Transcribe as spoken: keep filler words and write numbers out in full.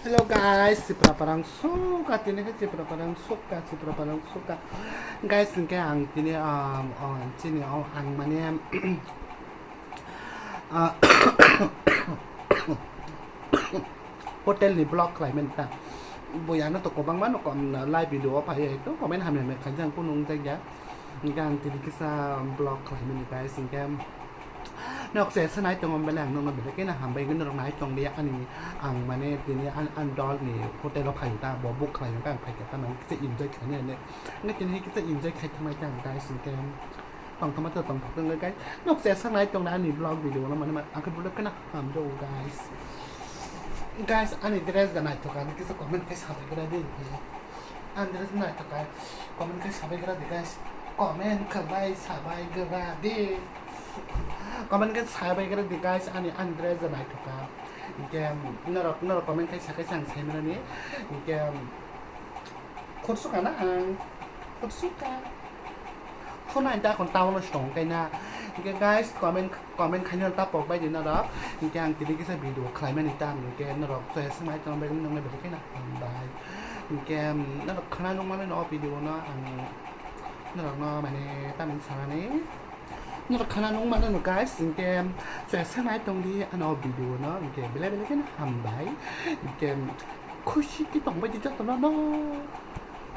Hello guys, Sipra parang suka, tini ke Sipra parang suka, Sipra parang suka. Guys, hingke ang tini, um, oh, chini, oh, ang mane, ah, hotel ni vlog khlai mani ta. Bo ano to kobang mano kom na live video o phai to comment hamya me khaijang kuno wng jakya. Hingke ang tini kisa vlog khlai mani guys, hingke Nok se se nai tongo bele ang nokno belai khe hambai gwnwi rok nai tong liya ani ang mane tini an an dol ni hotel o phaio ta bo book khlai ta ang phaikha ta nang kisa enjoy khainai ne nge tini kisa enjoy khai thang nai ta ang guys hingke tong thama to tong thok ngai guys nok se se nai tong na ani vlog video no mane ang khe belai kheno hamjao guys guys ani dress da nai thok ani kisa comment khe sabai gra di. Andres naithokai comment khe sabai gra di guys. Comment khlai sabai gra di. Comment khe sabai gra di guys ani Andres naithoka. Hingke norok norok comment khe sakhe sang sai mani. Hingke khursuka na ang khursuka. Phone ang ta kon town o song kaina. Hingke guys comment comment khaina ta pok bai di norok. Hingke ang tini kisa video khlai mani ta ang hingke norok soya swmai tong bai nang bai khe na. Bai. Hingke, um, norok khana nung mano no video no ang norok no mane tamni sanani. Norok khana nung mano no guys, hingke, um, se sanai tong di ano video no, hingke bele bele khe hambai. Hingke, um, khushi ki tong bai di joto no no.